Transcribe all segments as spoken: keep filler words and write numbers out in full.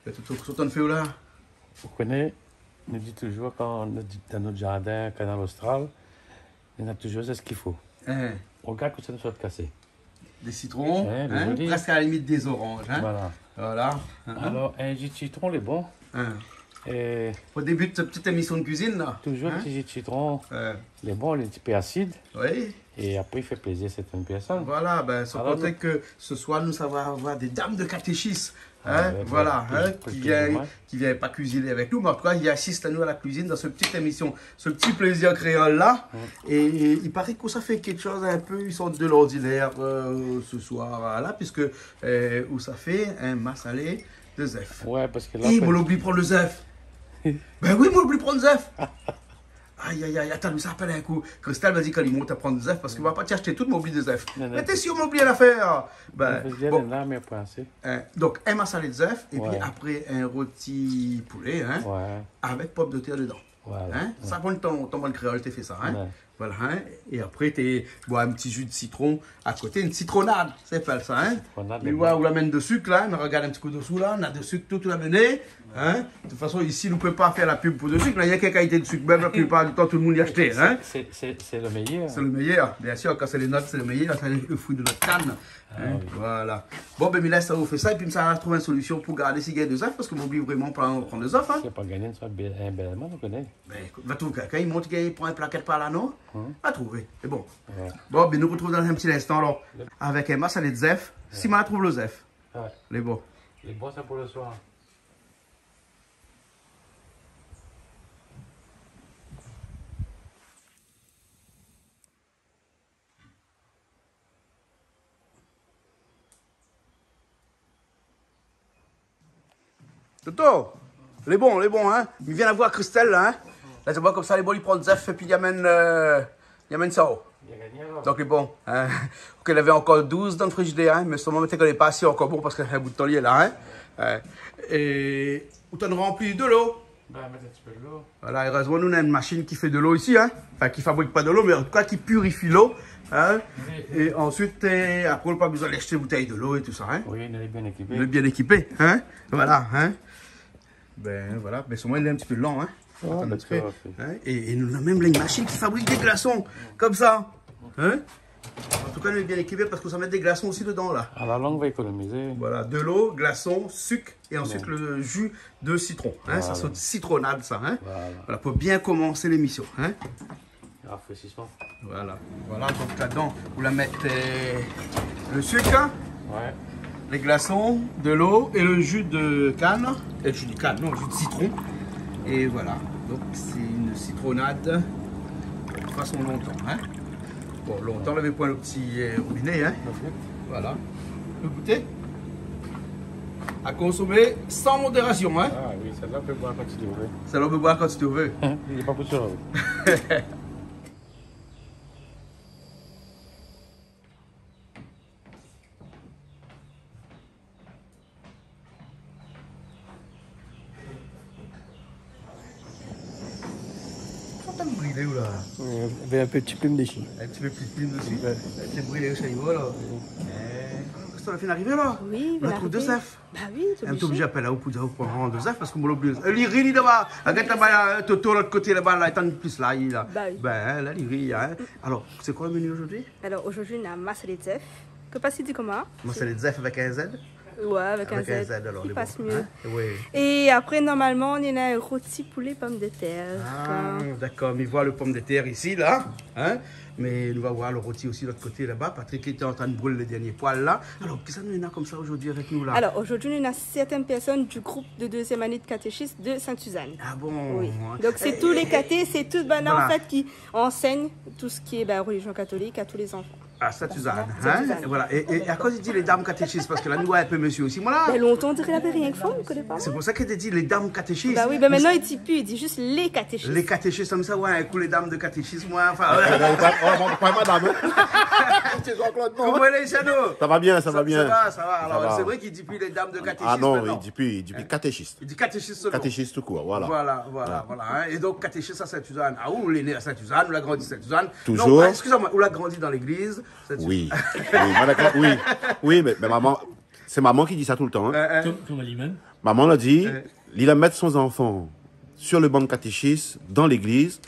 Mé tout, tout, tout an fé la. Ou koné, nou di toujour, kan nou di, dan nout jardin, Kanal Austral, néna toujour sak i fo. Hein. Rogard kosa nou sort kasé. Dé sitron, hein, hein, zoli. Prèsk a la limit dé zoranj, hein. Voilà. Voilà. Hein, hein. Alor, in ji de sitron, lé bon. Hein. É pou début de ti émisyon de kuizine la, toujour in ti ji de sitron, lé bon, lé in ti pé asid. Oui. É apré, i fé plézir sèrtin pèrsone. Voilà, bin, san konté ke se soir, nou sava avoir dé dam de katéchis, hein, voilà, hein, ki vien, ki vien pa kuiziné avèk nou, mé an tou ka, i asist anou a la kuizine dan se ti émisyon, se ti plézir kréol la. Mm. É, é i paré ke sa fé kékshoz in pé, i sort de lordinèr, euh, se soir la, piske, euh, ou sa fé in masalé de zèf. Ouais, parske la, é moin la oubli pran le zèf. Bin oui, moin la oubli pran le zèf. Ay, ay, ay, atann, mi sa apèl in kou. Christelle la di ke li mont pran zèf, parske va pa ashté tout, moin la oubli dé zèf. Non, non. Mé té sir, moin la oubli in nafèr. Bin, bon. La, mé pa asé. Hein, donk, in masalé de zèf, épi apré, in roti poulé, hein, avèk pomdetèr dedan. Voilà. Hein ? Ouais. Sa, bon, tan, tan bann kréol té fé sa, hein ? Ouais. Voilà, hein ? É apré, té boir in ti ji de sitron a koté, in sitronad, sé pa sa, hein ? Sitronad, mé ouais, ou la amenn de sik la, mé rogard in ti kou dosou la, na de sik, tout, tout la amené, hein ? De tout fason, isi, nou pé pa fé la pub pou de sik, la, na rienk kalité de sik, mèm la plipar di tan, tout le moun i ashté, hein ? Sé, sé, sé, sé le méyèr. Sé le méyèr, bien sir, kan sé le not, sé le méyèr, sé le frui de nout kann. Ah oui. Voilà. Bon, bin, mi lès aou fé sa, épi mi sa trouv in solisyon pou gard si i gingn dé zèf, parske moin la oubli vréman pa pran dé zèf, hein. Si la pa gingn, sa va èt in bèl man, ou koné. Bin, ékout, va trouv, kan, kan i mont, kan i pran in plakèt par la, non ? Hmm. Va trouvé. Sé bon. Ouais. Bon, bin, nou artrouv dan in ti instan, alor, avèk in masalé de zèf, si ma trouv le zèf. Ouais. Lé bon. Lé bon, sa, pou le soir. Toto, lé bon, lé bon, hein. Mi vien avoir Christelle la, hein. La, mi voi konmsa, lé bon, li pran zèf, épi li amenn, euh, li amenn sa, oh. Donk, lé bon, hein. OK, lavé ankor douz dan le frizidèr, hein, mé solman, mi koné pa si lé ankor bon, parske in bout tan li lé la, hein. Ouais. É ou tann ranpli de lo. Bin, mèt in ti pé de lo. Voilà, érèzman, nou, nou na in mashine ki fé de lo isi, hein. Anfin, ki fabrik pa de lo, mé an tou ka, ki pirifi lo, hein. Oui. É ansuit, euh, apré, ou la pa bezoin ashté boutèy de lo é tout sa, hein. Oui, nou lé bien ékipé. Nou lé bien ékipé, hein. Voilà, hein. Bin, voilà. Bin, solman, lé in ti pé lan, hein. Ah, atann in ti pé. Dakor, OK. Hein. É, é nou na mèm la in mashine ki fabrik dé glason, konmsa. Hein. An tou ka, nou lé bien ékipé parske sa mèt dé glason osi dedan, la. A la long, va ékonomizé. Voilà, de lo, glason, sik, é ansuit le ji de sitron, hein. Voilà. Sa, sé sitronad, sa, hein. Voilà. Voilà, pou bien komans lémisyon, hein. Rafréshissant. Voilà. Voilà, donk ladan, ou la mèt, euh, le sik, hein. Ouais. Lé glason, de lo é le ji de kann. Euh, ji de kann, non, ji de sitron. É voilà. Donk, sé in sitronad fason lontan, hein. Bon, lontan, lavé poin le ti, euh, robiné, hein. Voilà. Ou pé gouté. A konsomé san modérasion, hein. Ah oui, sèt-la, ou pé boir kan ou vé. Sèt-la, ou pé boir kan ou vé. Lé pa pou sa, oui. Sa té brilé ou la ? Euh, avèk in pé ti plim dési. In ti pé ti plim dési ? Ouais. Té brilé ou sa i vo la ? Ouais. Eh, sa la fine arivé la ? Oui, la trouv dé zèf. Ba oui, lé oblizé. Lé oblizé apèl aou pou dir ou pran dé zèf parske moin la oubli. Euh, li ri, li laba. Agard laba, euh, Toto, lot koté laba, la, i tann plis la, li la. Ba oui. Bin, la, li ri, hein. Alor, sé koi le menu zordi ? Alor, zordi, nou na masalé de zèf. Ke pa si di koman ? Masalé de zèf avèk in Z ? Ouais, avèk in Z. Avèk in Z, alor, lé bon. I pas mié. Hein ? Oui. É apré, normalman, nou na in roti poulé pomdetèr. Ah, dakor. Mi voi le pomdetèr isi, la. Hein ? Mé nou va voir le roti osi lot koté laba. Patrick lété antrin bril le dernié poil, la. Alor, kisa nou néna konmsa zordi avèk nou, la ? Alor, zordi, nou na sèrtin pèrsone du group de dezièm ané de katéchis de Sainte-Suzanne. Ah bon ? Oui. Donk, sé tout lé katé, sé tout banna, an fèt, ki ansègn tout sak lé, bin, relizion katolik a tout lé zanfan. A Sainte-Suzanne, hein ? Sainte-Suzanne. É voilà. É, é akoz i di lé dam katéchis ? Parske la, nou voi in pé mésyé osi, moin la. Bin, lontan, i diré lavé rienk fanm, ou koné pa ? Sé pou sa ke té di lé dam katéchis. Ba oui, bin, mintnan, i di pi, i di zis lé katéchis. Lé katéchis, konmsa, ouais, in kou lé dam de katéchis, moin, anfin, ouais. Ouais, ouais, ouais, madam, hein. Sé Jean-Claude, non ? Koman i lé, Jeannot ? Sa va bien, sa va bien. Sa va, sa va. Alor, sé vré k'i di pi lé dam de katéchis mintnan. Ah non, i di pi, i di pi katéchis. I di katéchis solman. Katéchis tout kour, voilà. Voilà, voilà, voilà, hein. É donk, katéchis a Sainte-Suzanne. Ah, ou lé né a Sainte-Suzanne, ou la grandi Sainte-Suzanne. Toujour. Non, ah, excusez-moi, ou la grandi dan légliz Sainte-Suzanne. Oui, oui, moin la gran-, oui. Oui, mé, mé momon, Sé momon ki di sa toultan, in. Kom, kom ali mèm. Momon la di, li la mèt son zanfan sur le banc de catéchisme dans l'église.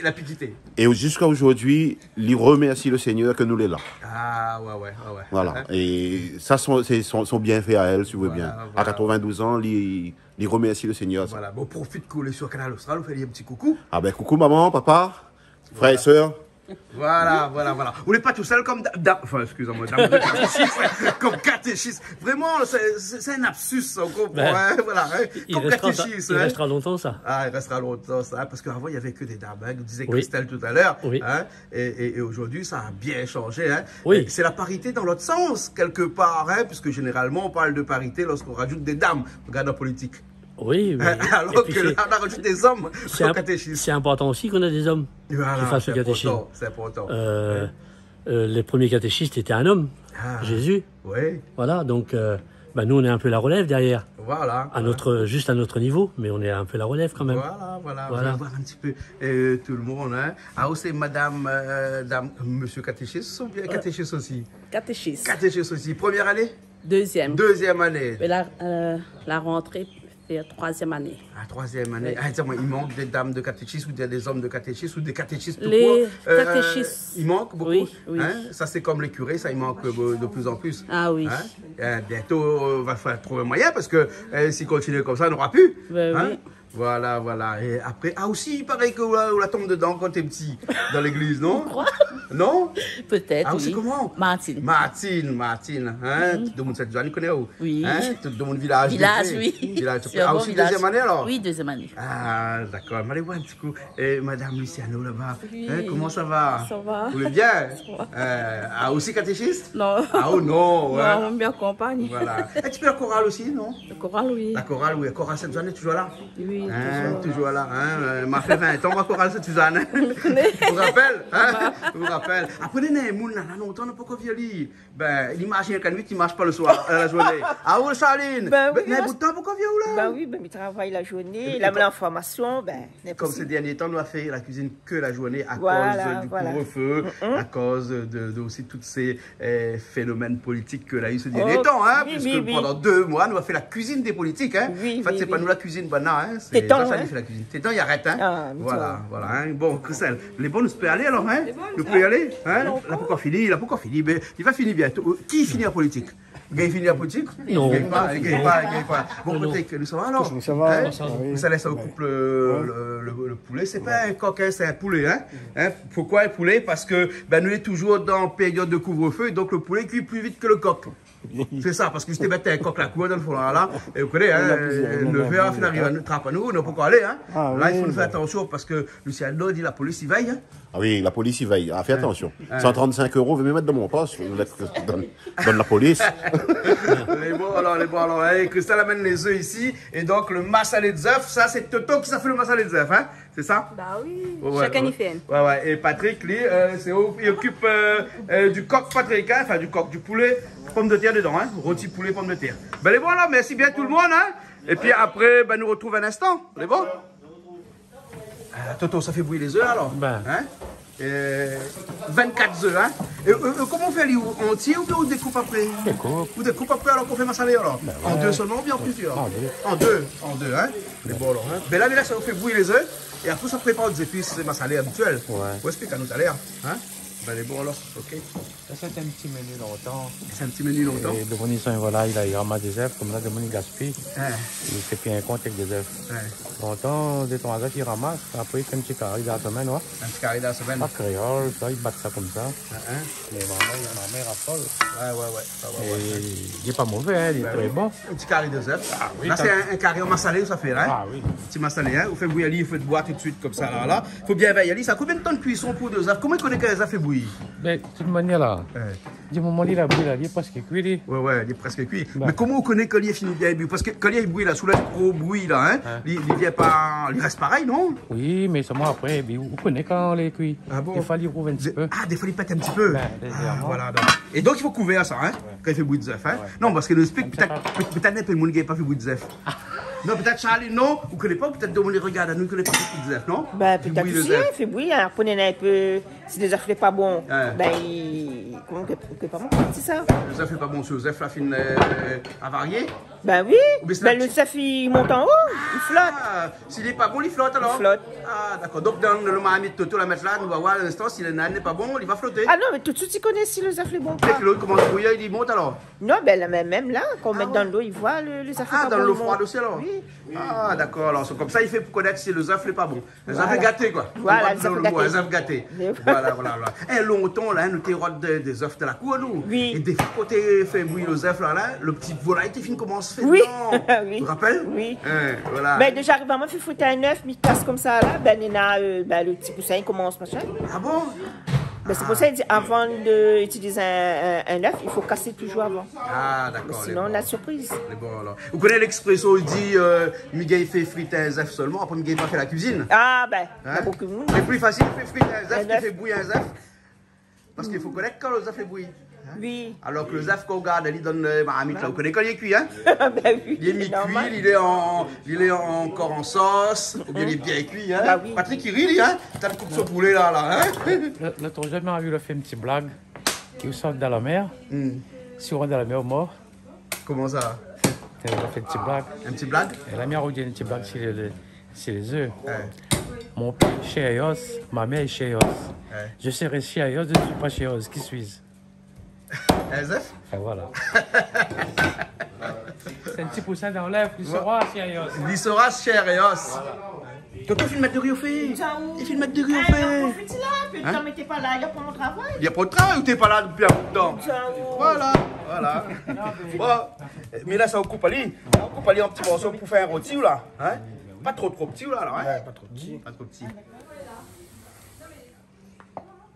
É ziska zordi, li remèrsi le Seigneur ke nou lé la. Ah, ouais, ouais, ouais, ouais. Voilà. É sa, son, sé son, son bienfé a èl, si ou vé bien. Voilà, voilà. A katrovin-douz an, li, li remèrsi le Seigneur. Voilà. Bon, profit ke ou lé sur Kanal Austral, ou fé in ti koukou. Ah ben, koukou momon, papa, frèr é sèr. Voilà, voilà, voilà. Ou lé pa tousèl kom da-, da-, enfin, excusez-moi, dam de catéchisme, kom katéchis. Vréman, sé, sé, sé in lapsus, ou konpran, in, voilà, in, kom katéchis, in. Ben, i rèstra lontan, sa. Ah, i rèstra lontan, sa, in, parske avan, navé ke dé dam, in, i dizé Christelle talèr, in, é, é, é zordi, sa la bien shanjé, in. Oui. É sé la parité dan lot sans, kèlkepar, in, puiske zénéralman, i parl de parité lorsk i razout dé dam, ou gard an politik. Oui, oui. Alor ke la, nou la razout dé zom kom katéchis. Sé inportan osi ke nou néna dé zom ki fé le katéchisme. Voilà, sé inportan, sé inportan. Euh, euh, le premié catéchiste était un homme, Jésus. Oui. Voilà, donk, euh, ben, nou, nou lé in pé la relèv dèrièr. Voilà, voilà. À notre, juste à notre niveau, mais on est un peu la relève quand même. Voilà, voilà. Voilà. Ou va voir in ti pé, euh, tout le monde, in. Ah, ou sé madam, euh, dam, monsieur catéchiste, ou bien catéchiste osi ? Katéchis. Katéchis osi. Premièr ané ? Dezièm. Dezièm ané. É la, euh, la rantré, sé troizièm ané. Ah, troizièm ané. Oui. Ah, di amoin, i mank dé dam de katéchis ou dé, dé zom de katéchis ou dé katéchis tout kour. Lé katéchis. Euh, i mank bonpé. Oui, oui. In ? Sa, sé kom lé kiré, sa, i mank, euh, de plus en plus. Ah oui. In ? Euh, bientôt, euh, va falloir trouver un moyen parske, euh, si i kontinié komsa, nora pu. Ben oui. Voilà, voilà. É apré, ah, osi, i paré ke ou la, ou la tonm dedan kan té pti, dan légliz, non ? Ou kroi ? Non ? Pétèt, oui. Ah, ou sé koman ? Martine. Martine, Martine, in ? Tout demoun Sint-Joanne i koné aou. Oui. In ? Tout demoun vilaz. Vilaz, oui. Vilaz. Ah, ou osi, dezièm ané, alor ? Oui, dezièm ané. Ah, dakor. Alé voir in ti kou. É madam Luciano laba. Oui. In, koman sa va ? Sa va. Ou lé bien ? Sa va. Euh, ah, ou osi katéchis ? Non. Ah, oh non, in ? Non, mi akonpagn. Voilà. In ti pé la koral osi, non ? La koral, oui. La koral, oui. La koral Sint-Joanne lé touzour la ? Oui, touzour la. In, touzour la, in. Euh, ma fé vin an, moin, koral Sint-Joanne, in. Ou rapèl, in ? Ou rapèl. Apré, néna in moun la, la lontan, nou la pankor vi ali. Ben, li marsh kan nuit, li marsh pa le soir, euh, la journé. Ah, ou, Charline ? Ben oui, mé bout tan, pankor vi aou la ? Ben oui, ben, mi travay la journé, la, mé l'information, ben, Kom sé dernié tan, nou la fé la kuizine ke la journé akoz du couvre-feu, akoz de, de osi tout sé, euh, fénomèn politik ke la u sé dernié tan, in, puiske pandan dé moi, nou la fé la kuizine dé politik, in. An fèt, sé pa nou la kuizine, banna, in. Sé Tétan, Jean-Charles i fé la kuizine. Tétan, i arèt, in. Voilà, voilà, in. Bon, Christelle, lé bon, nou pé alé alor, in ? Nou pé alé, in ? La pankor fini, la pankor fini, mé li va fini bientôt. Ki i fini an politik ? Gingn fini la politik ? Non. Gingn pa, gingn pa, gingn pa. Bon, Patrick, nou sava alor ? Nou sava, oui. Sa lès aou koup le, le, le, le poulé. Sé pa in kok, in, sé in poulé, in. In, poukoi in poulé ? Parske, ben, nou lé touzour dan périod de couvre-feu, donk le poulé i kui pli vit ke le kok. Sé sa, parske si té mèt in kok la kour dan le fon la, la, é ou koné, in, nèf èr, fine ariv trap anou, nou pé pa alé, in. La, i fo nou fé atansion parske Luciano di la polis i vèy, in. Ah oui, la polis i vèy. Ah, fé atansion. San trant-sink euro, vé mèt dan mon pos, donn, donn la polis. Lé bon alor, lé bon alor. É Christelle amèn lé zèf isi. É donk, le masalé d'zèf, sa, sé Toto ki sa fé le masalé d'zèf, in ? Sé sa ? Ba oui, shakinn i fé inn. Ouais, ouais. É Patrick, li, euh, sé, i okip, euh, euh, du kok, Patrick, in ? Anfin, du kok, du poulé, pomdetèr dedan, in ? Roti poulé, pomdetèr. Ben, lé bon alor, mèrsi bien tout le monde, in ? Épi apré, ben, nou artrouv in instan. Lé bon ? Ah, Toto, sa fé bouyi lé zèf alor ? Ben. In ? Euh, vinn-kat zèf, in ? É, euh, euh, koman ou fé ali, ou antié oubien ou dékoup apré ? Dékoup. Ou dékoup apré alor k'ou fé masalé alor ? Ben ouais. An dé solman oubien an plizièr ? An dé. An dé, an dé, in ? Lé bon alor, in ? Ben la, mé la, sa ou fé bouyi lé zèf é apré sa ou prépar out zépis, sé masalé abitièl. Ouais. Ou èksplik anou talèr, in ? Ben lé bon alor, OK. Sa, sé in ti meni lontan. Sé in ti meni lontan. É domoun i sava, voilà, i la, i ramas dé zèf, konmsa, domoun i gaspiy. In. I fé pi in kont avèk dé zèf. In. Lontan, dé troi zèf, i ramas, apré, i fé in ti kari dan la semèn, ouais. In ti kari dan la semèn. Pa kréol, sa, i bat sa konmsa. In, in. Mé momon, momon i rafol. Ouais, ouais, ouais. Ah, ouais, ouais, ouais. É lé pa mové, in, lé tré bon. In ti kari dé zèf. Ah oui, la, sé in, in kari an masalé, sa fé la, in ? Ah oui. Ti masalé, in ? Ou fé bouyi ali, ou fé bouyi tout suit konmsa la, la. Fo bien vèy ali. Sa konbien d'tan de kuison pou dé zèf ? Koman i koné ke zèf la fé bouyi ? Ben, de tout manièr la, di moman li la bouyi la, li lé prèsk kui, li. Ouais, ouais, li lé prèsk kui. Ben. Mé koman ou koné ke li la fini bien bouyi ? Parske kan li bouyi la, sou la gro bouyi la, in, li, li vien pa, li rès parèy, non ? Oui, mé solman apré, ben, ou koné kan lé kui. Ah bon ? Défoi li rouv in ti pé. Ah, défoi li pèt in ti pé. Ben, lézèrman. Ah, voilà, donk. É donk, i fo kouvèr sa, in, kan i fé bouyi d'zèf, in. Ouais. Non, parske nou èksplik, pétèt, pétèt néna in pé d'moun i koné pa fé bouyi d'zèf. Non, pétèt Charline, non, ou koné pa, pétèt domoun i rogard anou, i koné pa fé bouyi d'zèf, non ? Ben, pétèt osi, in, fé bouyi, in, apré néna in pé, si dé zèf lé pa bon, ben, i, Koman ke, ke pa bon, sé sa ? Lo zèf lé pa bon, si lo zèf la fine, euh, avarié ? Ben oui. Oubien sé la ti- lo zèf i mont an o, i flot. Ah, si lé pa bon, li flot alor ? Li flot. Ah, dakor. Donk, dan lo marmit Toto la mèt la, nou va voir a linstan, si lo zèf lé pa bon, li va floté. Ah non, mé tout suit, i koné si lo zèf lé bon ou pa. Dèk lo i komans bouyi, li mont alor ? Non, ben la mèm, mèm la, kan ou mèt dan lo, i voi lo, lo zèf lé pa bon, i mont. Ah, dan lo froi osi alor ? Oui. Ah, dakor. Alor, sé konmsa i fé pou konèt si lo zèf lé pa bon. Lo zèf lé gaté, koi. Voilà, lo zèf lé gaté. Lo zèf gaté. Voilà, voilà, voilà. É, lontan la, nou té rod dé, dé zèf dan la kour, nou. Oui. É défoi, kan té fé bouyi lo zèf la, la, lo ti volay té fine komans fé dedan. Oui. Ou rapèl ? Oui. Hein, voilà. Mé déza, ariv amoin fé frit in zèf, mi kas konmsa la, ben néna, euh, ben lo ti pousin i komans, machin. Ah bon ? Ben sé pou sa i di, avan de itiliz in, in, in zèf, i fo kasé touzour avan. Ah, dakor. Sinon, lé bon. Na sirpriz. Lé bon alor. Ou koné léksprésyon i di, euh, mi gingn fé frit in zèf solman, apré mi gingn pa fé la kuizine. Ah ben, na bonpé moun. Lé pli fasil fé frit in zèf ke fé bouyi in zèf. Parske i fo konèt kan lo zèf lé bouyi. Hein ? Oui. Alor ke lo zèf, kan ou gard ali dan lo marmit la, ou koné kan li lé kui, hein ? Ben oui, normal. Li lé mi-kui, li lé an, li lé ankor an sos, oubien li lé bien kui, hein ? Ben oui. Patrick i ri, li, hein ? Té koup son poulé la, la, hein ? Lo, lo, lot zour, mi la vi ou la fé in ti blag. Ou sort dan la mèr. Hmm. Si ou rant dan la mèr, ou mor. Koman sa ? Té, ou la fé in ti blag. In ti blag ? É la mi la rod in ti blag si lé, lé, si lé zèf. Ouais. Mon père est Cheerios, ma mère est Cheerios. Ouais. Je serai Cheerios, je ne suis pas Cheerios, qui suis-je ? In zèf ? É voilà. Sé in ti pousin dan lèv, li sora Cheerios. Li sora Cheerios. Voilà. Toto, fine mèt do ri o fé. Li fine mèt do ri o fé. Ah, profit la, pi kan mi té pa la, li la pran mon travay. Li la pran out travay, ou té pa la dopi in bout tan. Voilà, voilà. Bon, mé la, sa ou koup ali. Ou koup ali an ti morso pou fé in roti la, hein ? Pa tro, tro pti la, alor, hein ? Ouais, pa tro pti. Pa tro pti.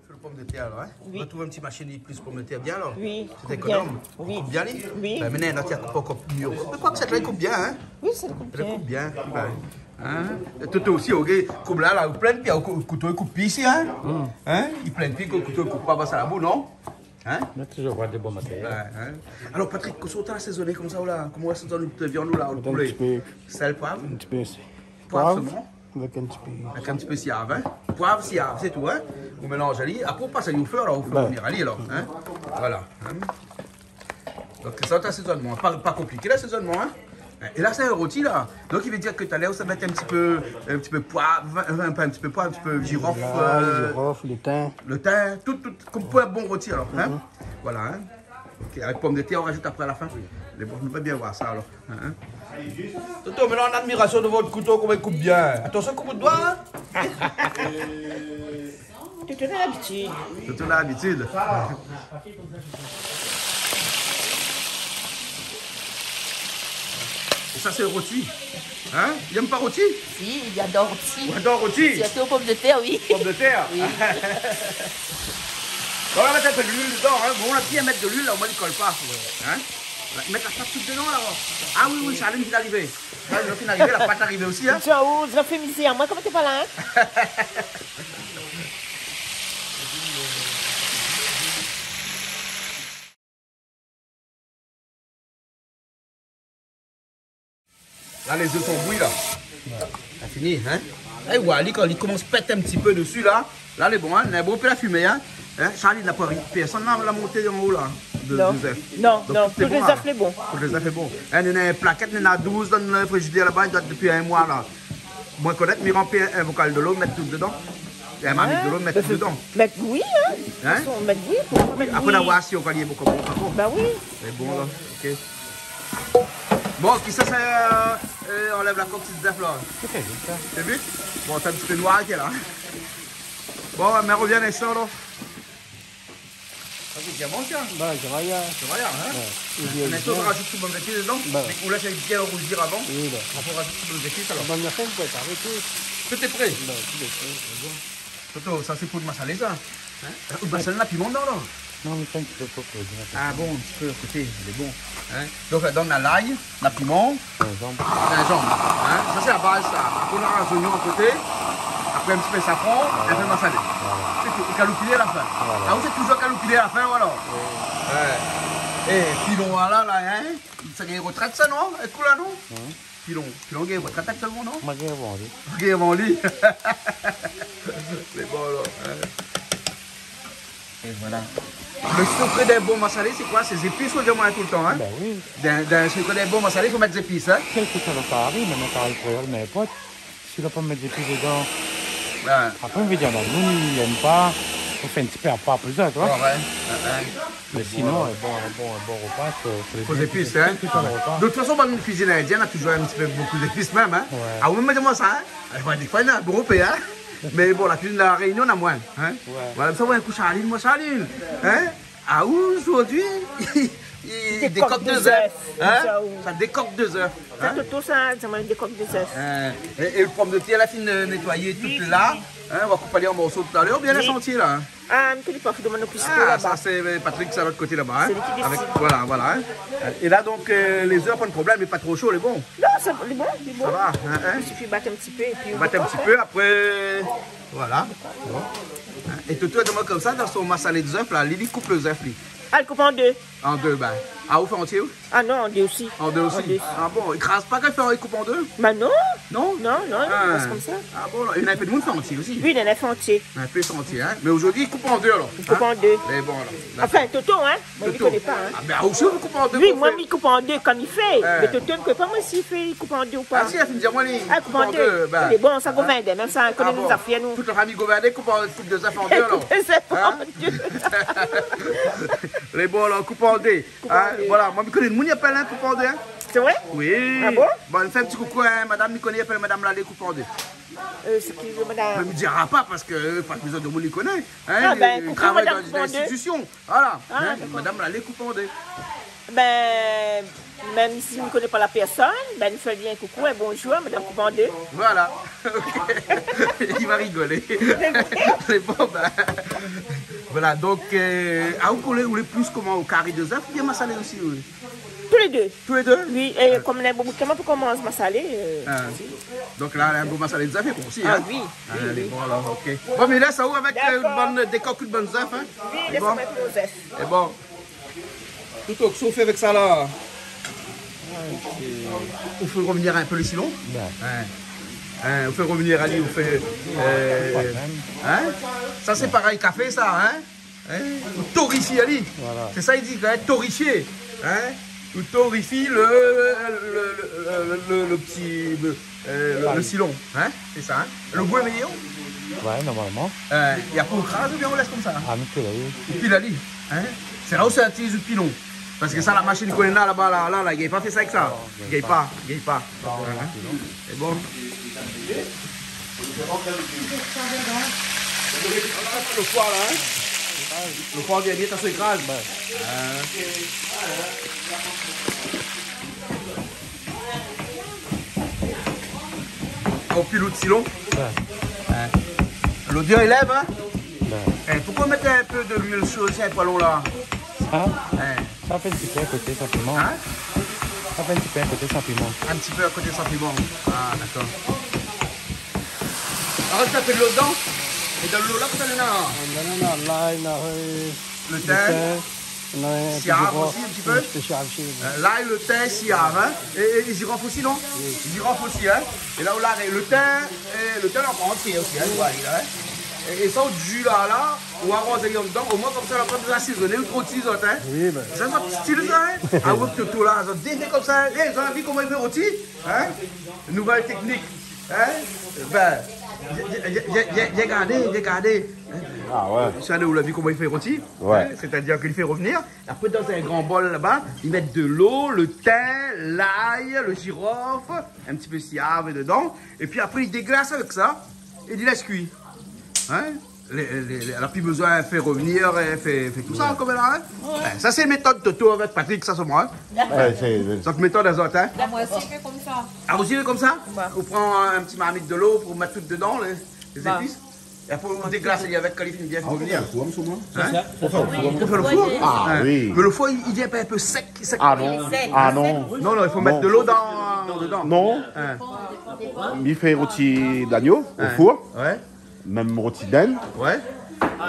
Fé lo pomdetèr alor, hein ? Oui. Ou va trouv in ti mashine plis pomdetèr bien alor. Oui, sé ékonom. Oui. Koup bien li. Oui. Ben, mé non, ti koup ankor mié. Mé koué, sèt la i koup bien, hein ? Oui, sa i koup bien. Sa i koup bien. Ben, hein ? É Toto osi, OK, koup la, la, ou plin pi, ou kou-, kouto i koup pi isi, hein ? Hmm. Hein ? I plin pi, kouto i koup pa, ba sa la bou, non ? Hein ? Nou la touzour voir dé bon matérièl. Ouais, hein ? Alor, Patrick, kosa ou la asézoné konmsa ou la ? Koman ou asézone out viann ou la, out poulé ? Mèt in ti pé. Sèl, poiv ? In ti pé. Poiv solman ? Poiv, avèk in ti pé. Avèk in ti pé siav, hein ? Poiv, siav, sé tou, hein ? Ou mélanz ali, apré ou pas ali o fé, alor, ou fé revenir ali, alor, hein ? Voilà, hein ? Donk, sa, sé asézonman. Pa, pa konpliké, lasézonman, hein ? É la, sé in roti, la. Donk, i vé dir ke talèr, ou sa mèt in ti pé, in ti pé poiv, euh, pa in ti pé poiv, in ti pé jirof, lay, euh, jirof, lo tin. Lo tin, tout, tout, konm pou in bon roti, alor, hein ? Mhm. Voilà, hein ? OK, avèk pomdetèr, ou rajout apré a la fin. Mé bon, nou va bien voir sa, alor. Hein ? Toto, mé la, an admirasion dovan out kouto, koman i koup bien. Atansion, koup out doi, hein ? Toto na labitid. Toto na labitid. É sa, sé roti. Hein ? Li èm pa roti ? Si, li ador roti. Ou ador roti ? Sirtou pomdetèr, oui. Pomdetèr ? Oui. Bon, ou va mèt in pé de luil dedan, hein. Bon, ou la bien mèt de luil la, omoin li kol pa. Hein ? Ou va mèt la pat tout dedan la. Ah oui, oui, Charline i vien d'arivé. Charline i vien d'arivé, la pat la arivé osi, hein. Zot la fé mizèr, moin, koman té pa la, hein ? La, lé zèf lé bouyi la. La fini, hein ? É, ou oi, li, kan li komans pèt in ti pé dési la, la lé bon, hein ? Néna bonpé la fimé, hein ? Hein ? Charline, la pa ri, pèrsone la, la mont an o la, de, non, de zèf. Non, donk, non, tout lé bon, lé zèf lé bon. Tout lé zèf lé bon. Hein, néna in plakèt, néna douz dan lo frizidèr laba, i doi dopi in moi la. Moin, konèt, mi ranpli in bokal dolo, mèt tout dedan. In marmit dolo, mèt tout dedan. Mèt, oui, hein. Hein ? Fason, mèt, oui, pou mèt, oui. Apré, nou va oir si ou va gingn bokou, bokou. Ben oui. Sé bon, la. OK. Bon, kisa sa, euh, euh, anlèv la kok, ti zèf la ? Sé vit sa. Sé vit ? Bon, sé in ti pé noir, OK, la. Bon, mé revien in instan, la. Sa sé bien bon, sa. Ben, sa va, ya. Sa va, ya, hein ? Ouais. Mé sa, ou rajout tout bann zépis dedan. Ben. É ou lès bien rouzir avan. Oui, ben. Apré, ou rajout tout bann zépis, alor. Bann zafèr, ou pé arèt. Tout lé pré. Ben, tout lé pré. Sé bon. Toto, sa sé pou lo masalé, sa. Hein ? Lo masalé, na piman dedan, la ? Non, mé sa, in ti pé pou, pou, pou. Ah bon, in ti pé a koté, lé bon. Hein ? Donk, la, dan lay, na piman. Zinzanm. Zinzanm. Hein ? Sa, sé la baz, sa. Apré, nora zoignon a koté. Apré, in ti pé safran, voilà, in pé masalé. Voilà. Sé tou. É kaloupilé a la fin. Voilà. Ah, ou fé touzour kaloupilé a la fin, alor ? Oui. Ouais. É, filon, la, la, hein ? Sa gingn rotrèt, sa, non ? É kou la, non ? Hein ? Filon, filon gingn rotrèt aktièlman, non ? Moin gingn avan li. Gingn avan li. Sé bon, alor, hein. É voilà. Le secret d'un bon massalé, c'est quoi ? C'est les épices, on dit, moi, tout le temps, hein ? Ben oui. Dans, dans le secret d'un bon massalé, il faut mettre des épices, hein ? Quel que soit le cari, mèm in kari kréol, n'inport. Si ou la pa mèt zépis dedan, apré, mi vé dir, néna moun i èm pa, ou fé in ti pé apar pou zot, ou oi. Ouais, ouais. Mé sinon, in bon, in bon, in bon ropa, fo, fo zépis, hein. Kèl ke soi le ropa. De toute façon, bann kuizine indienne, na toujour in ti pé bonpé zépis mèm, hein. Ouais. Ah oui, mé di amoin sa, hein. Alor, défoi, néna bonpé, hein. Mé bon, la kuizine La Rényon, na moin, hein. Ouais. Voilà, sa, ouais, in kou Charline, moin, Charline, hein. Ah, ou, zordi, i, i dékok dé zèf, hein ? Sa dékok dé zèf, hein ? Toto sa, sa dékok dé zèf. Hein ? É, é le pomdetèr la, fine nétoiyé tout la, hein ? On va koup ali an morso talèr, oubien lé santié la, hein ? Ah, mi koné pa, fo domann o kuisié laba. Ah, sa sé, euh, Patrick, sa lot koté laba, hein ? Sé li ki désid. Avèk, voilà, voilà, hein ? É la, donk, euh, lé zèf, pa de problèm, lé pa tro sho, lé bon. Non, sa, lé bon, lé bon. Sa va, hein, hein ? I sifi bat in ti pé, épi ou dékok, hein. Bat in ti pé, apré, voilà. Bon. Hein ? É Toto la di amoin konmsa, dan son massalé dé zèf la, li, li koup lé zèf, li. Ah, li koup an dé. An dé, ben. Ah, ou fé antié, ou ? Ah non, an dé osi. An dé osi ? An dé. Ah bon, i kraz pa kan i fé, i koup an dé ? Ben non. Non ? Non, non, i lès konmsa. Ah bon, la, néna in pé de moun i fé antié osi. Oui, néna i fé antié. In pé antié, hein. Mé zordi, i koup an dé, alor. I koup an dé. Hein ? Mé bon, alor. Dakor. Anfin, Toto, hein. Moin, mi koné pa, hein. Ah ben, ou osi, ou koup an dé. Oui, moin, mi koup an dé kan i fé. Hein. Mé Toto, mi koné pa, moin, si i fé, i koup an dé ou pa. Ah si, la fine di amoin, li koup an dé. Ah, li koup an dé. Ben. Lé bon, sa, hein ? Gouvèn, mèm sa, i koné nout zafèr, nou. Tout la fami Gouvèn i koup an, koup dé zèf an dé, alor. Koup dé zèf an dé. Hein ? Lé bon, alor, koup an dé. Koup an dé. Hein ? Voilà, moin, mi koné in moun i apèl, hein, koup an dé, hein. Sé vré ? Oui. Ah bon ? Bon, nou fé in ti koukou, hein, madam, mi koné, i apèl madam Lalé koup an dé. Euh, sé ki, madam ? Mé mi dira pa parske, euh, pa bezoin de moun i koné. Hein, ah ben, koukou, madam koup an dé. Voilà. Ah, hein, dakor. Madam Lalé koup an dé. Ben, mèm si mi koné pa la pèrsone, ben, mi fé bien koukou é bonjour, madam koup an dé. Voilà. Ok. I va rigolé. Sé bon, ben. Voilà, donk, euh, ah, ou lé, ou lé plis koman, o kari dé zèf oubien massalé osi, oui ? Tou lé dé. Tou lé dé ? Oui, é kom néna bonpé de tan, moin, pou koman massalé, euh, osi. Donk la, in bon massalé dé zèf, lé bon osi, hein ? Ah oui, oui, oui. Lé bon, alor, ok. Bon, mé la, sa ou avèk, euh, bann dékok, bann zèf, hein ? Oui, lé bon. Lès amoin mèt mon zèf. Lé bon. Toto, kosa ou fé avèk sa la ? Ou fé revnir in pé le silon ? Ben. Hein. Hein, ou fé revnir ali, ou fé, euh, hein ? Sa sé parèy kafé sa, hein ? Hein ? Ou torifié ali. Voilà. Sé sa i di, hein, torifié. Hein ? Ou torifié le, le, le ti, le, Euh, le, le silon, hein, sé sa, hein. Le gou lé méyèr ? Ouais, normalman. Euh, i fo krazé oubien ou lès konmsa, hein ? Ah, nou pil ali. Ou pil ali, hein ? Sé la ou sa itiliz pilon. Parske sa, la mashine k'ou néna laba, la, la, la, i gingn pa fé sa avèk sa. Non, i gingn pa, i gingn pa. Non, hein ? Pilon. Sé bon. Le foi la, hein ? Le foi, bien, bien, sa i kraz. Ouais. Hein ? Ou pil out silon. Ouais. Hein. Lodèr i lèv, hein ? Ouais. Eh, poukoué mèt in pé de luil sho si in poilon la ? Sa ? Hein. Sa fé in ti pé koté san piman. Hein ? Sa fé in ti pé koté san piman. In ti pé koté san piman. Ah, dakor. Alor, ou mèt in pé dolo dedan. É dan dolo la, kosa néna ? Néna, néna lay, néna, euh, le tin. Le tin. Siav osi, in ti pé. In ti pé siav osi, oui. Euh, lay, le tin, siav, hein. É, é, é zirof osi, non ? Oui. Zirof osi, hein. É la, ou la, le tin, é le tin, la, antié osi, hein, voilà, hein. É, é sa, out ji la, la, ou aroz ali andan, omoin konmsa, la pa bezoin asézoné, ou tro ti zot, hein. Oui, ben. Sa, sé in stil, sa, hein. Ah, ouais, Toto la, zot défé konmsa, hein. É, zot la vi koman i fé roti, hein. Nouvèl téknik, hein. Ben, vien, vien, vien gardé, vien gardé. Ah ouais. Sa, ou la vi koman i fé roti. Ouais. Hein, sétadir ke li fé revnir. Apré, dan in gran bol laba, i mèt dolo, le tin, lay, le zirof, in ti pé siav dedan. Épi apré, i déglas avèk sa. É i lès kui. Hein ? Lé, lé, lé, la pi bezoin fé revnir, euh, fé, fé tousa, ouais, konm la, hein ? Ouais. Ben, sa, sé métod Toto avèk Patrick, sa, sé moin, hein ? Ouais, sé, sé zot métod azot, hein ? Ah, moin osi, mi fé konmsa. Ah, osi, mi fé konmsa ? Ouais. Ou pran in ti marmit dolo pou mèt tout dedan, lé, lé zépis. É apré, ou déglas ali avèk kan li fini bien revnir. Ah, ou fé o four, moin. Hein ? Ou fé o four. Ou fé o four ? Ah, oui. Mé le four, i, i vien pa in pé sèk, sèk ? Ah non. Ah non. Non, non, i fo mèt dolo dedan. Non. Hein. Mi fé roti d'agno o four. Ouais. Mèm roti d'inn. Ouais.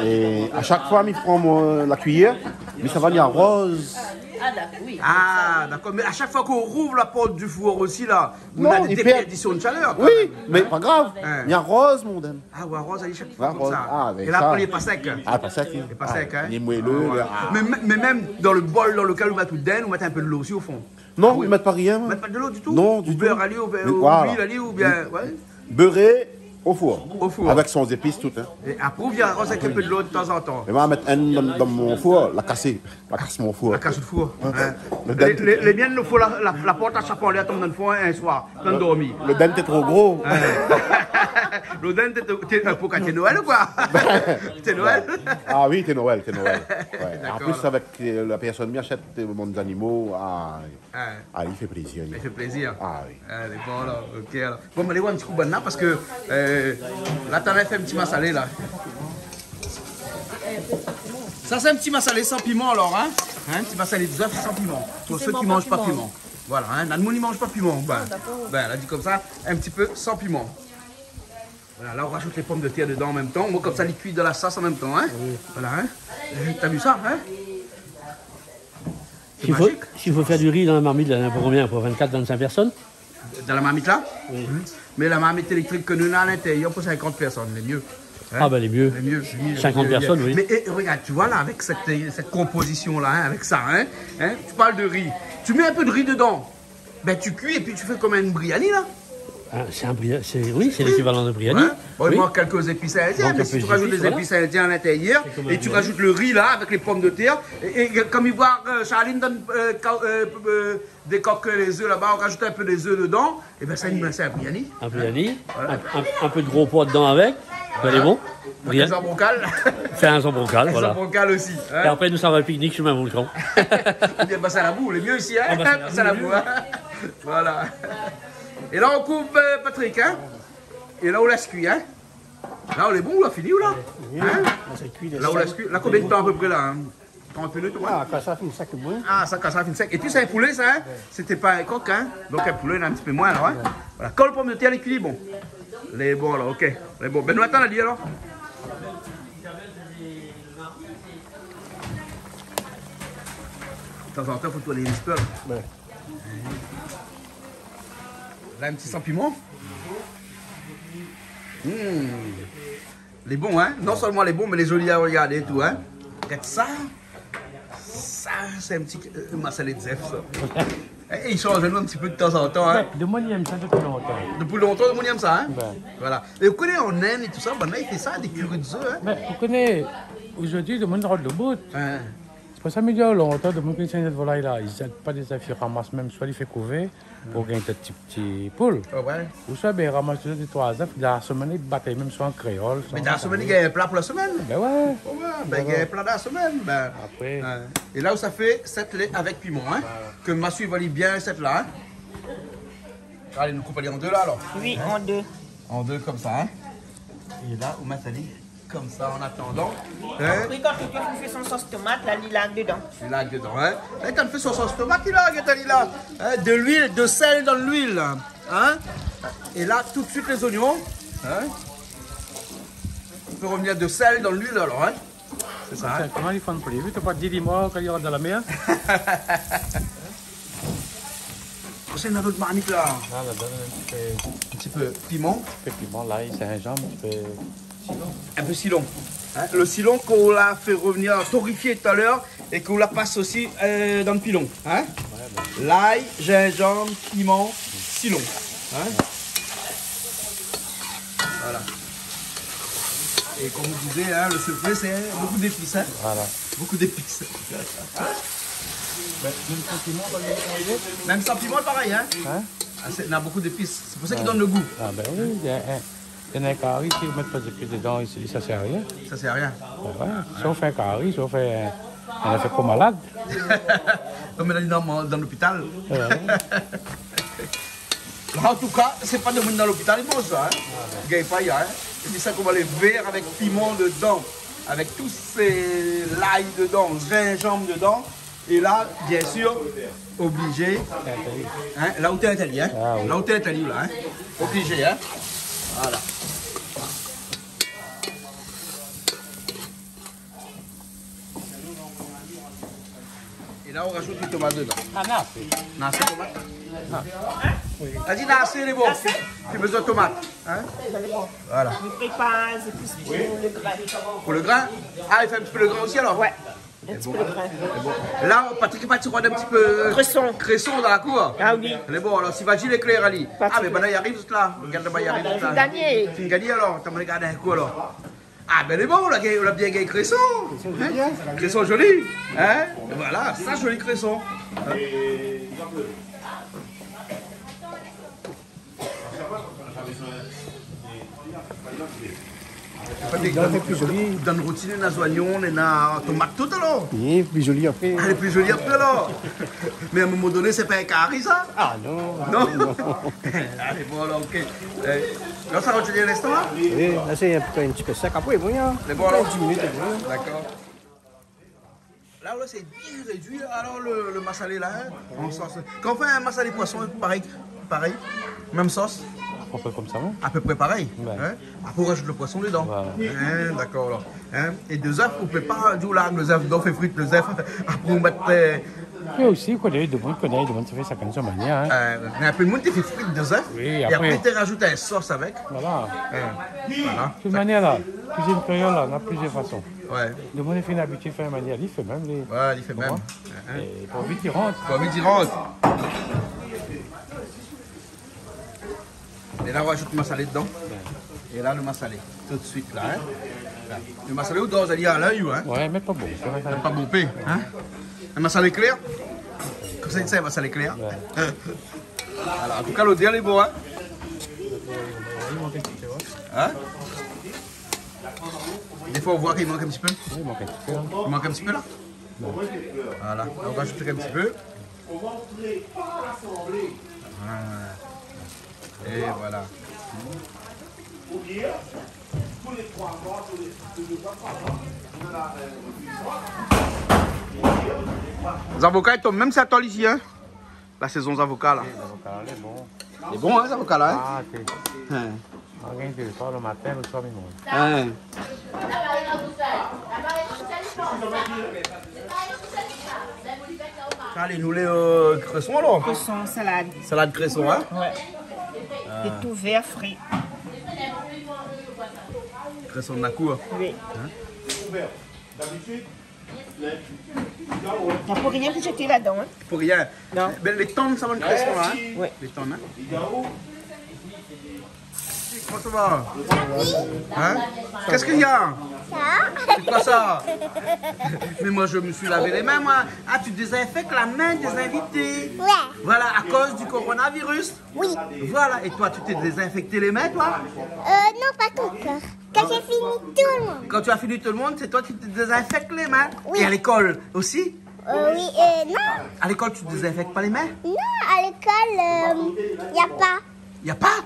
É a shak foi, mi pran mon, la kuiyèr, mi sava, mi aroz Ah, d'accord, oui. Ah, d'accord. Mais à chaque fois qu'on rouvre la porte du four aussi, là, on a des déperditions de chaleur, quand même. Non, i pèrd. Oui, mé pa grav. Hein. Mi aroz, mon dam. Ah, ou aroz ali shak foi konmsa. Ah, mé sa. É la, apré, li lé pa sèk. Ah, pa sèk, oui. Li lé pa sèk, hein. Li lé moelleux, ah. Mé, mé mèm dan le bol dan lekèl ou mèt out dinn, ou mèt in pé dolo osi o fon. Non, i mèt pa rien, hein. Ah oui. Ou mèt pa dolo ditou ? Non, ditou. Ou bèr ali, ou bèr, ou luil ali, oubien, ouais. Bèré o four. O four. Avèk son zépis, tout, hein. É apré, ou vien aroz avèk in pé dolo de tanzantan. É ma mèt inn dan, dan mon four, la kasé. La kas mon four. La kas out four. Ouais. Hein. Lo dinn té, lé, lé, lé bien, lo four, la, la, la port la shap anlèr, tonm dan lo fon, in soir, kan ou dormi. Lo dinn té tro gro. Hein. Lo dinn té, té, euh, pou kan té Noël, koi. Té Noël. Ah oui, té Noël, té Noël. Ouais. D'accord. An plis, avèk, euh, la pèrsone mi ashèt, euh, mon zanimo, ah, ah, li fé plézir, li. Li fé plézir. Ah oui. Ah, lé bon, alor. Ok, alor. Bon, alé oir in ti kou bann la, parske, euh, la, tann la fé in ti masalé, la. Sa, sé in ti masalé san piman, alor, hein ? Hein, in ti masalé de zèf san piman. Pou sak i manz pa piman. Voilà, hein, la, nou i manz pa piman. Ah, d'accord. Bin, la di konmsa, in ti pé san piman. Voilà, la, ou rajout lé pomdetèr dedan an mèm tan. Omoin, konmsa, li kui dan la sos an mèm tan, hein ? Oui. Voilà, hein ? Euh, ou la vi sa, hein ? Sé mazik. Si fo, si fo fé du ri dan la marmit, la, pou konbien ? Pou vinn-kat, vinn-sink pèrsone ? Dan la marmit la ? Oui. Mhm. Mé la marmit éléktrik ke nou néna a lintérièr, pou sinkant pèrsone, lé myé. Hein ? Ah bin, lé myé. Lé myé, lé myé, lé myé, lé myé. Sinkant pèrsone, oui. Mé, é, é, regard, tu vois la, avèk sèt, sèt konpozision la, hein, avèk sa, hein, hein, tu parles de riz. Tu mets un peu de riz dedans. Ben, tu cuis et puis tu fais comme un biryani, là. Ah, c'est un birya-, c'est, oui, c'est l'équivalent de biryani. Oui. Ouais. Bon, il manque quelques épices indiennes, mais si tu rajoutes des épices indiennes à l'intérieur et tu rajoutes le riz, là, avec les pommes de terre, et, et comme il voit, euh, Charline donne, euh, quand, euh, euh, décoque les œufs là-bas, on rajoute un peu des œufs dedans, et ben, ça, c'est un biryani. Un biryani, un, un, un peu de gros pois dedans avec, ben, c'est bon. Voilà. Fé in zanbrokal. Fé in zanbrokal, voilà. In zanbrokal osi, hein. É apré, nou sava piknik su in volkan. Oubien, ben, sa la bou, lé myé osi, hein. Ah, ben, sa la bou, hein. Voilà. É la, ou koup, euh, Patrick, hein. É la, ou lès kui, hein. La, lé bon, ou la fini, ou la ? Oui, la, sé kui, la, ou lès kui. La, konbien de tan a pé pré, la, hein ? Trant minit, ouais. Ah, kan sa fine sèk, moin. Ah, sa, kan sa fine sèk. Épi, sé in poulé, sa, hein ? Ouais. Sété pa in kok, hein ? Donk, in poulé, néna in ti pé moin, alor, hein ? Ouais. Voilà. Kan lo pomdetèr lé kui, bon. Lé bon, alor, ok. Lé bon. Ben, nou atann ali, alor. Tanzantan, fo tourné in ti pé, la. Ouais. La, in ti san piman. Hmm. Lé bon, hein ? Non sèlman lé bon, mé lé zoli a rogardé é tou, hein ? Gard sa. Sa, sé in ti, euh, masalé de zèf, sa. É, é i shanj anou in ti pé de tanzantan, hein ? Ouais, demoun i èm sa dopi lontan. Dopi lontan, demoun i èm sa, hein ? Ouais. Voilà. É ou koné, an Inde é tousa, banna i fé sa, dé kari de zèf, hein ? Mé ou koné, zordi, demoun i rod lo bout. Hein. Sé pou sa, mi di, lontan, demoun ki saigne volay la, i zèt pa dé zèf, i ramas mèm, soi i fé kouvé, pou gingn dé ti, ti poul. Ah ouais. Ou soi, ben, i ramas dé, troi zèf, dan la semèn, i bat mèm soi an kréol. Mé dan la semèn, i gingn in pla pou la semèn. Ben ouais. Ah ouais, ben, i gingn in pla dan la semèn, ben. Apré. Hein. É la, ou sa fé sèt lé avèk piman, hein. Voilà. Ke ma suiv ali bien, sèt la, hein. Alé, nou koup ali an dé la, alor. Oui, an dé. An dé, konmsa, hein. É la, ou mèt ali konmsa, an atandan. Hein ? Apré, kan ou fé son sos tomat, la, li larg dedan. Li larg dedan, hein. É kan ou fé son sos tomat, li larg ali la. Hein, de l'huile, de sel dans l'huile. Hein ? É la, tout de suite, les oignons. Hein ? On fait revenir de sel dans l'huile, alors, hein ? Sé sa, hein ? Koman i fé pli vit, ou pa di li mor kan li rant dan la mèr. Ou sa mèt dan lot marmit la. La, la, donn in ti pé. In ti pé piman. In ti pé piman, lay, zinzanm, in ti pé silon. In pé silon. Hein, lo silon k'ou la fé revenir, torréfié talèr é k'ou la pas osi, euh, dan lo pilon. Hein ? Ouais, ben. Lay, zinzanm, piman, silon. Hein ? Voilà. Et comme vous disiez, hein, le secret, c'est beaucoup d'épices, hein. Voilà. Beaucoup d'épices. Mèm san piman, parèy, hein. Hein ? Ah, sé, néna bonpé zépis. Sé pou sa ki donn lo gou. Ah, ben oui, néna in, in, in kari, si ou mèt pa zépis dedan, i, i, sa i sèr arien. Sa i sèr arien. Ben ouais. Si ou fé in kari, si ou fé in, in zafèr pou malad. Ou mèt ali dan, dan lopital. Ouais. An tou ka, sé pa demoun dan lopital i manz sa, hein. I gingn pa, hein. Épi sa, koman lé vèr avèk piman dedan, avèk tout sé lay dedan, zinzanm dedan. É la, bien sir, oblizé. Hein, la ou té interdit, hein. Ah oui. La ou té interdit, la, hein. Oblizé, hein. Voilà. É La, ou rajout in tomat dedan. Ah, non, sé... Non, sé tomat. Ah. Oui. La di non, sé lé bon. Lé bon. Pi bezoin tomat, in ? Lé bon. Voilà. Mi prépar, sé plis pou le grin. Pou le grin ? Ah, i fé in ti pé le grin osi, alor ? Ouais. In ti pé le grin. Lé bon. La, Patrick i parti rod in ti pé kréson. Kréson dan la kour. Ah oui. Lé bon, alor, si Vadji lé klèr, ali. Patrick. Ah, mé banna i ariv, tout la. Rogard, laba i ariv, tout la. Fine gagné. Fine gagné, alor. Atann, mi rogard in kou, alor. Ah, bin, lé bon, ou la gagn, ou la bien gagn kréson. Kréson zoli. Kréson zoli, in ? Voilà, sa, zoli kréson. In ? Donk, dan la routine, néna zoignon, néna tomat, tout, alor ? Oui, pli zoli apré. Ah, lé pli zoli apré, alor. Mé a in moman doné, sé pa in kari, sa ? Ah, non. Non ? Non. Alé, bon, alor, OK. Euh, la, sa i rotienn in instan, la ? Oui, la, sé in pé, in ti pé sèk. Apré, bon, in... Lé bon, alor ? Dis minit, lé bon. Dakor. La, la, sé bien rédui, alor, le, le masalé, la, in, an sos. Kan ou fé in masalé poison, parèy, parèy, mèm sos ? A pé pré konmsa, non ? A pé pré parèy, in ? Ouais. Apré, ou rajout le poison dedan. Voilà. In, dakor, alor. In ? É dé zèf, ou pé pa di ou larg lé zèf dedan, fé frir lé zèf, apré ou mèt, euh... Oui, osi, koi, domoun i koné, domoun i fé sa konm sa manièr, in. Euh, mé in pé d'moun i fé frir dé zèf, é apré, i rajout in sos avèk. Oui, apré. Voilà. In, voilà. De tout manièr, la, kuizine kréol, la, néna plizièr fason. Ouais. Domoun i fine abitié fé in manièr, li fé mèm, li... Ouais, li fé mèm. Ou konpran ? In, in. É pou vit i rant. Pou vit i rant. É la, ou rajout masalé dedan. Ouais. É la, le masalé, tout suit, la, in. La. Le masalé, ou doz ali a lèy, ou, in. Ouais, mé pa bon, sé masalé. Pa bon pé, in. In masalé klèr. Konmsa, sé in masalé klèr. Ouais. Voilà, an tou ka, lodèr lé bon, in. In ? Défoi, ou voi k'i mank in ti pé. Oui, i mank in ti pé, in. I mank in ti pé, la. Voilà, ou rajout in ti pé. Voilà. É voilà. Zavoka i tonm mèm si atol isi, in. La sézon zavoka, la. Oui, zavoka la, lé bon. Lé bon, in, zavoka la, in ? Ah, OK. In. Ou gingn dé par le matin, le soir, mi manz. In. Alé, nou lé, euh, kréson, alor ? Kréson, salad. Salad kréson, in ? Ouais. Ah. Lé tou vèr, fré. Kréson de la kour. Oui. In ? Na pou rien pou zété ladan, in. Pou rien. Non. Bin, lé tann, sa, bann kréson la, in. Ouais. Lé tann, in. Comment ça va ? Hein ? Qu'est-ce qu'il y a ? Ça ? C'est quoi ça ? Mais moi, je me suis lavé les mains, moi. Ah, tu désinfectes la main des invités. Ouais. Voilà, à cause du coronavirus. Oui. Voilà, et toi, tu t'es désinfecté les mains, toi ? Euh, non, pas encore. Quand j'ai fini tout le monde. Quand tu as fini tout le monde, c'est toi qui te désinfectes les mains. Oui. Et à l'école aussi ? Euh, oui, euh, non. À l'école, tu te désinfectes pas les mains ? Non, à l'école, euh, y a pas. Y a pas ?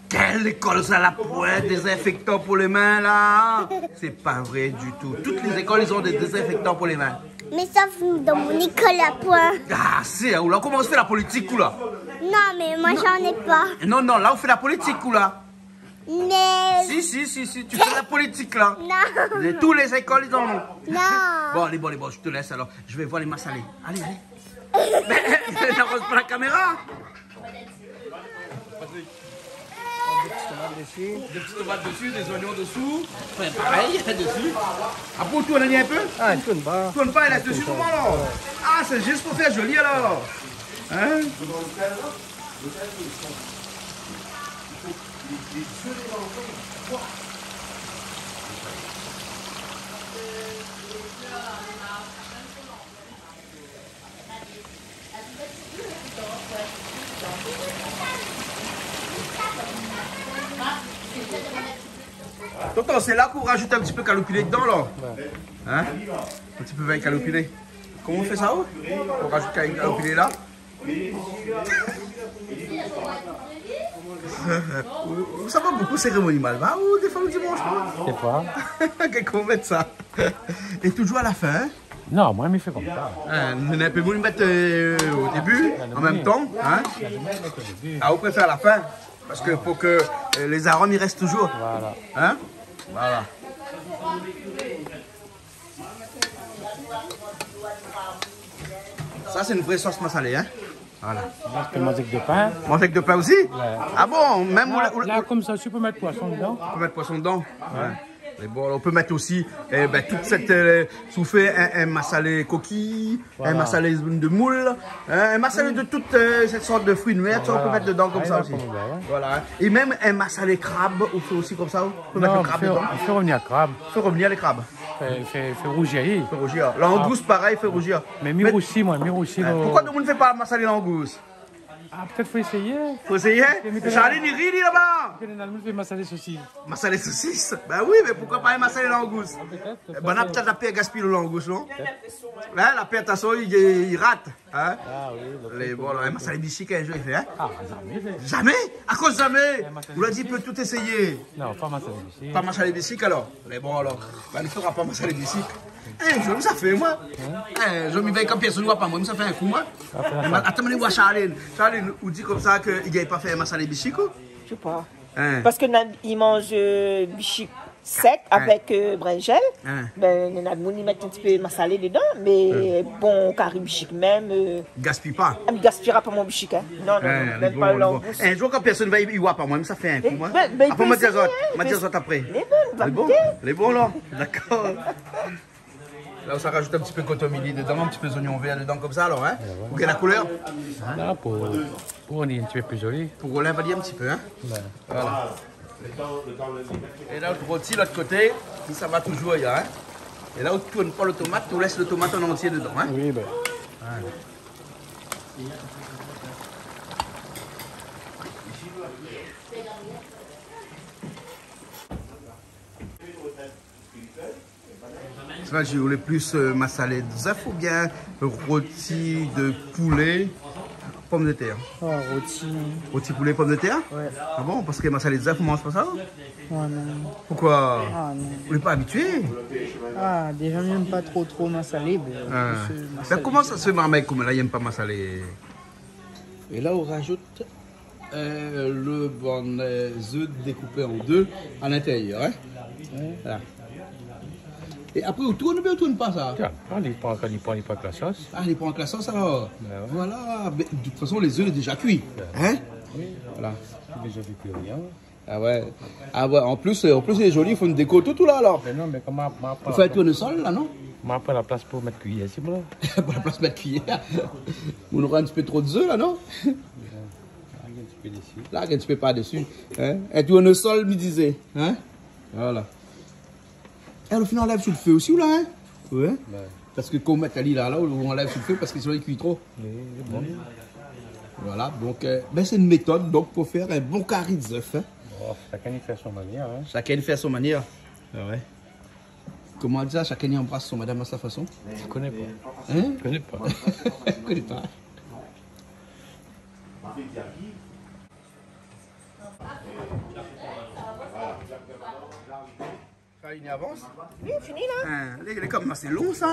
Quelle école ça, la pointe désinfectant pour les mains, là ? C'est pas vrai du tout. Toutes les écoles, ils ont des désinfectants pour les mains. Mais sauf dans mon école, y a point. Ah, c'est, ou la komansé fé la politik, ou la. Non, mais moi, j'en ai pas. Non, non, la, ou fé la politik, ou la. Mais... Si, si, si, si, tu fais la politique, là. Non. Et tous les écoles, ils en ont. Non. Bon, allez, bon, allez, bon, je te laisse alors. Je vais voir les massalés. Allez, allez. Mais n'arrose pas la caméra. Des petites tomates dessus. Des petites tomates dessus, des oignons dessous. Enfin, pareil, dessus. Après, on tourne un peu ? Ah, on tourne pas. Tourne pas, il reste dessus, comme ça, alors. Ouais. Ah, c'est juste pour faire joli, alors. Hein ? Tonton, sé la k'ou rajout in ti pé kaloupilé dedan, la. Ouais. Hein ? In ti pé vèy kaloupilé. Koman ou fé sa, ou ? Ou rajout kaloupilé la. Ou, ou sava bonpé sérémoni malbar, ou, défoi le dimansh, non ? Sé pa. Kèlk'ou mèt sa. É toujour a la fin, hein ? Non, moin, mi fé konmsa. Hein, néna in pé moun i mèt, euh, o débu, an mèm tan, hein ? Ah, ou préfèr a la fin, parske pou ke, euh, lé zarom i rès toujour. Voilà. Hein ? Voilà. Sa sé in vré sos masalé, in ? Voilà. Ou pé manz avèk do pin. Manz avèk do pin osi ? Ouais. Ah bon ? Mèm ou la, ou la, la, ou la konmsa, ou pé mèt poison dedan. Ou pé mèt poison dedan ? Ouais. Mé bon, alor, ou pé mèt osi, eh ben, tout sèt, euh, si ou fé in, in masalé kokiy, in masalé de moul, in, in masalé de tout, euh, sèt sort de frui nwèr, sa ou pé mèt dedan konmsa osi. Voilà. Voilà, in. É mèm in masalé krab, ou fé osi konmsa, ou pé mèt lo krab dedan. Non, ou fé, ou fé revnir krab. Fé revnir lé krab. Fé, fé, fé rouzir. Fé rouzir. Langous, parèy, fé rouzir. Mé mi rousi, moin, mi rousi. Poukosa domoun i fé pa masalé langous ? Ah, pétèt fo éséyé. Fo éséyé ? Charline i ri, li, laba. Parske néna domoun i fé masalé sosis. Masalé sosis ? Ben oui, mé poukosa pa in masalé langous ? Ah, pétèt, pétèt. Eh ben, la, pétèt la pèr gaspiy lo langous, non ? Pétèt. Hein, la pèr, de tout fason, i, i rat, hein ? Ah oui, lo pèr. Lé bon, la, in masalé bishik, in zour i fé, hein ? Ah, zamé fé. Zamé ? Akoz zamé ? In masalé bishik. Ou la di, i pé tout éséyé. Non, pa masalé bishik. Pa masalé bishik, alor ? Lé bon, alor. Ben, nou fé pa masalé bishik. In zour, mi sa fé, moin. Hein ? In zour, mi vèy kan pèrsone i oi pa moin, mi sa fé in kou, moin. Ah, fé sa. Atann, mi oi Charline. Charline, ou di konmsa ke i gingn pa fé masalé bishik, ou ? Mi koné pa. Hein. Parske na, i manz, euh, bishik sèk avèk, euh, brinzèl. Hein. Ben, néna domoun i mèt in ti pé masalé dedan, mé bon, kari bishik mèm, euh, gaspiy pa. Ah, mi gaspiyra pa mon bishik, hein. Non, non, non, mèm pa langous. Hein, lé bon, lé bon. In zour, kan pèrsone i oi pa moin, mi sa fé in kou, moin. Apré, mi di azot, mi di azot apré. Lé bon, lé bon, la. Dakor. La, ou sa rajout in ti pé kotomili dedan, in ti pé zoignon vèr dedan, konmsa, alor, hein ? Ouais, ouais. Pou gingn la koulèr. La, pou, pou rann in ti pé pli zoli. Pou rann ali in ti pé, hein ? Ouais. Voilà. É la, lo roti, lot koté, li sava touzour, hein ? É la, ou tourn pa lo tomat, ou lès lo tomat an antié dedan, hein ? Oui, ben. Voilà. Sa va, ou lé pli, euh, masalé zèf oubien roti de poulé, pomdetèr ? Ah, roti. Roti poulé, pomdetèr ? Ouais. Ah bon, parske masalé zèf, ou manz pa sa ? Ah non. Poukosa ? Ah non. Ou lé pa abitié ? Ah, déza, mi yèm pa tro, tro masalé, bon, plis, euh, masalé. Ben, koman sa i fé, marmay konm la, i yèm pa masalé ? É la, ou rajout euh, lo bann, euh, zèf dékoupé an dé a lintérièr, hein ? Ouais. Voilà. É apré, ou tourn oubien ou tourn pa sa ? Tiens, ah, li pran, li pran, li pran avèk la sos. Ah, li pran avèk la sos, alor. Ben ouais. Voilà. Mé de tout fason, lé zèf lé déza kui. Ben hein ? Oui. Voilà. Lé déza kui, rien. Ah ouais. Ah ouais, an plis, euh, an plis, lé zoli, i fo in déko tout, tout la, alor. Mé non, mé koman, ma, ma, ou fé in tournesol, la, non ? Ma pran la plas pou mèt kuiyèr, sé bon. Pou la plas mèt kuiyèr. Ou nora in ti pé tro de zèf, la, non ? La, in ti pé dési. La, in ti pé par dési. Hein ? In tournesol, mi dizé. Hein ? Voilà. É, ou fine anlèv sou lo fé osi, ou la, hein ? Ouais. Ouais. Parske kan ou mèt ali la, la, ou anlèv sou lo fé parske sinon li kui tro. Oui, lé bon. Voilà, donk, euh, ben, sé in métod, donk, pou fé in bon kari de zèf, hein. Oh, shakinn i fé a son manièr, hein. Shakinn i fé a son manièr. Ah ouais. Koman i di sa, shakinn i anbras son madam a sa fason ? Mi koné pa. Hein ? Mi koné pa. Mi koné pa. Sa, li avans ? Oui, fini la. Hein, lé, lé konm asé lon, sa.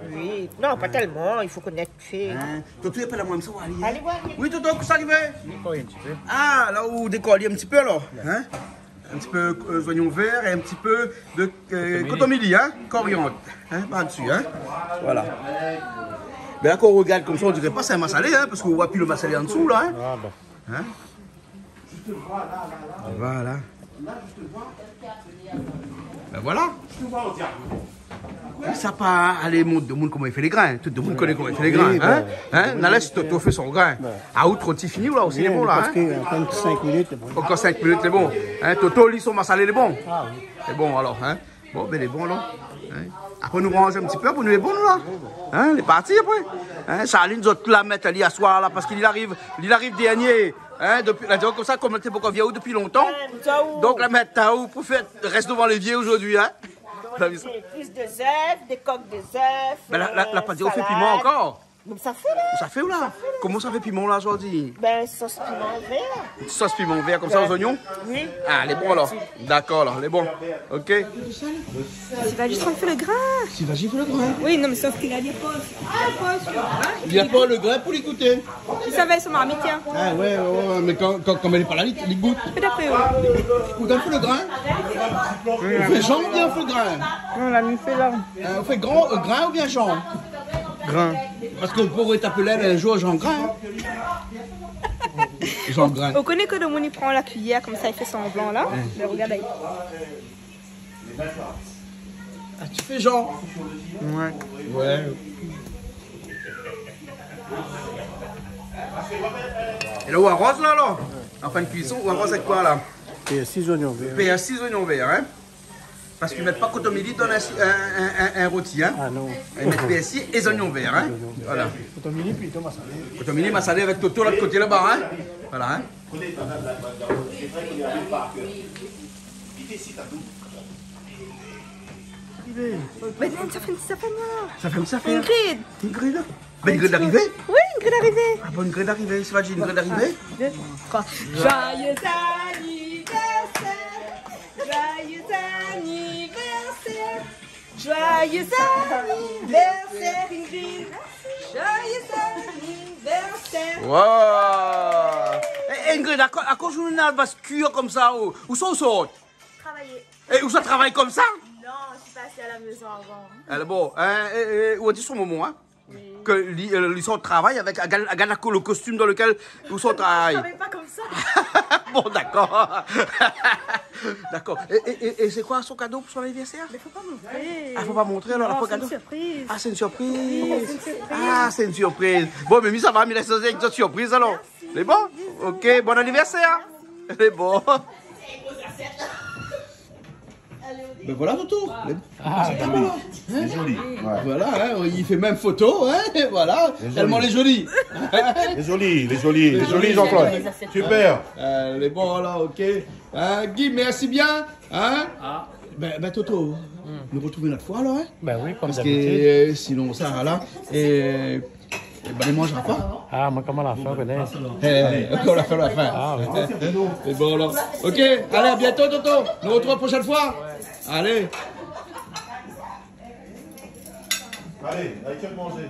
Oui. Non, pa tèlman, i fo konèt fé. Hein, Toto lé pa la, moin, sa va alé, hein. Alé, ouais. Oui, Toto, kosa i fé ? Dékor in ti pé. Ah, la ou dékor in ti pé, alor. Hein ? In ti pé, euh, zoignon vèr é in ti pé de, euh, kotomili, hein, koriand, hein, par dési, hein. Voilà. Mé la, kan ou rogard konmsa, ou diré pa sé in masalé, hein, parske ou oi pi lo masalé an dsou, la, hein. Ah bon. Hein ? Voilà. Ben voilà. Sa pa alé mont domoun koman i fé lé grin. Tout domoun i koné koman i fé lé grin, hein ? Oui, ben. Hein ? Na lès Toto fé son grin. Ben. Ah, ou tro ti fini, ou la osi, lé bon, la, hein ? Oui, parske ankor sink minit, lé bon. Ankor sink minit, lé bon. Hein, Toto, li, son masalé, lé bon. Ah oui. Lé bon, alor, hein ? Bon, ben, lé bon, la. Hein ? Apré, nou ranz in ti pé, apré nou lé bon, la. Hein ? Lé parti, apré. Hein ? Charline, zot la mèt ali aswar, la, parske li ariv, li ariv dernié. Hein ? Dopi, la, donk, konmsa, konm té pokor vié dopi lontan. Ouais, nou sa ou. Donk, la mèt aou pou fé rès dovan lévié zordi, hein ? Donk, sé plis de zèf, dé kok de zèf, euh, salad. Mé la, la, la pa di ou fé piman ankor. Donk sa fé la. Sa fé la. Sa fé la. Koman sa fé piman la, zordi ? Ben, sos piman vèr. Sos piman vèr konmsa, ouais, o zoignon ? Oui. Ah, lé bon alor. Dakor alor, lé bon. OK. Sylvain, zis rann fé lo grin. Sylvain, zis fé lo grin. Oui, non, mé sof ke la, li poz. Li poz, li grin. Li poz lo grin pou li gouté. Li sava son marmit, tiens. Ah ouais, ouais, ouais, mé kan, kan, kan lé pa la, li, li gout. Fé d'apré, ouais. Ou donn fé lo grin ? Ou fé jan oubien ou fé grin ? Non, la, mi fé la. Euh, ou fé gran, euh, grin oubien jan ? Grin. Parske ou pouré t'apèl in zour Jean Grin, hein. Jean Grin. Ou koné ke lo moun i pran la kuiyèr konmsa, i fé sanblan la. Mé regard ali. Ah, tu fais genre. Ouais. Ouais. É la ou aroz la, la ? An fin de kuison, ou aroz avèk koi la ? Pèrsi, zoignon vèr. Pèrsi, zoignon vèr, hein ? Parske i mèt pa kotomili dan in, in, in, in roti, hein ? Ah non. I mèt pèrsi é zoignon vèr, hein ? Zoignon vèr. Voilà. Kotomili, pli tomat salé. Kotomili, masalé avèk Toto, lot koté laba, hein ? Voilà, hein ? Mé non, sa fé, sa fé, non. Sa fé, sa fé. Ingrid. Ingrid. Bin, Ingrid larivé ? Oui, Ingrid larivé. Ah bon, Ingrid larivé, sa va di Ingrid larivé ? Dé, troi. Joyeux anniversaire, joyeux anniversaire, joyeux anniversaire, Ingrid. Joyeux anniversaire. Waouh ! É, Ingrid, akoz, akoz ou néna la vas kuir konmsa, ou, ousa ou sort ? Travay. É ousa ou travay konmsa ? Non, je suis passée à la maison avant. Alé, bon, hein, é, é, ou la di son momon, hein ? Oui. Ke li, euh, li sort travay avèk, agard, agard la ko-, lo kostim dan lekèl ou sort travay. Je travaille pas comme ça. Bon, dakor. Dakor. É, é, é, é sé koi son kado pou son anivèrsèr ? Mé fo pa montré. Ah, fo pa montré, alor, la... Non, sé in sirpriz. Ah, sé in sirpriz. Oui, sé in sirpriz. Ah, sé in sirpriz. Bon, mé mi sava, mi lès aou avèk zot sirpriz, alor. Merci. Lé bon ? Bisous. Ok, bon anivèrsèr. Lé bon. Ben voilà, Toto. Ah, lé zoli. Hein ? Lé zoli. Ouais. Voilà, hein, i fé mèm foto, hein, voilà. Lé zoli. Tèlman lé zoli. Lé zoli, lé zoli, lé zoli, Jean-Claude. Super. Euh, lé bon, la, ok. Hein, Guy, mèrsi bien. Hein ? Ah. Ben, ben, Toto, nou artrouv in ot foi, alor, hein ? Ben oui, konm dabitid. Parske, euh, sinon, sa, la, é, é ben, i manzra pa. Ah, moin, koman la fin, ou koné ? Eh, ankor la fin, la fin. Ah, oui. É bon, alor. Ok, alé, à bientôt, Toto. Nou artrouv la proshèn foi. Alé. Alé, alé, fé manzé.